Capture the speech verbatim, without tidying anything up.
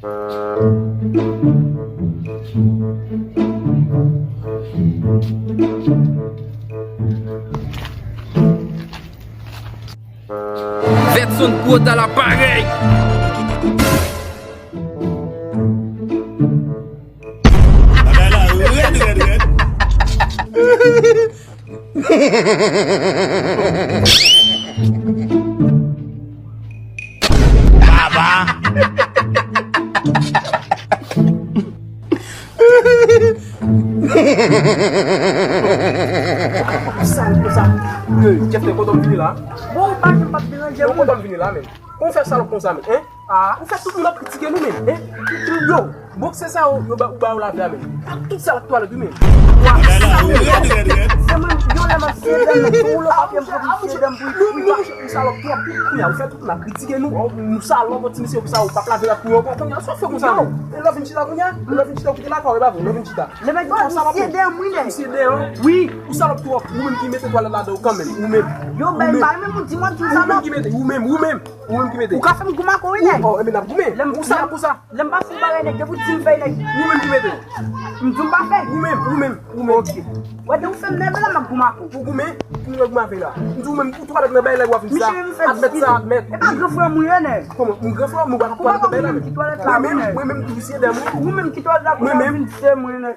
Vetson Prod à l'appareil. Sa l konsa. Yo, Jeff, te kontan m vini la. Bon, ou pa janm p ap deranje, yo, kontan m vini la, men. Kon fè salòp konsa, men, hein? Ah. Ou fè tout moun ap kritike nou, men, hein? Yo, bòksè sa yo, yo ba, ou ba yo lavi a, men. Tout sa l ap twalèt, wi, men. Yo, lè m ap siye dèm, men, pou ou lè papye m pou siye dèm pou ou salòp twòp. Kounye a, ou fè tout moun ap kritike nou. Oh, nou salòp, ti mesye, pou sa ou p ap lave rad pou yo ankò. Kounye a, sa w fè konsa, men? E lè w vin chita kounye a? E lè w vin chita, ou kite lakay ou, e pa vre? Lè w vin chita. Lè m ap siye dèm, wi, nèg. Ou siye dèm, hein? Wi. Ou salòp twòp. Ou menm ki mete twalèt ladan yo kanmenm. Ou menm. Yo, bay, bay, men ou di mwen di ou salòp. Ou menm ki mete. Ou menm, ou menm. Ou menm ki mete. Ou ka fè m goumen ak ou, wi, nèg. Oh, e men n ap goumen. Ou salòp pou sa. Lè m pa fè yon bagay, nèg, depi w di m fè, nèg. Ou menm ki mete. M di w m pa fè. Ou menm, ou menm, ou menm. Ok. Wè, de ou fè m nève la, m ap goumen ak ou. Ou goumen, ou goumen avè la. M di ou menm, ou twalèt nan bay la, w ap vin sa. Admèt sa, admèt. E pa gran frè m ou ye, nèg. Kòman? M gran frè m, ou pa twalèt nan bay la, men. Mwen menm, mwen menm, tou siye dèm, wi. Ou menm ki twalèt la, mwen menm, vin siye mwen, nèg.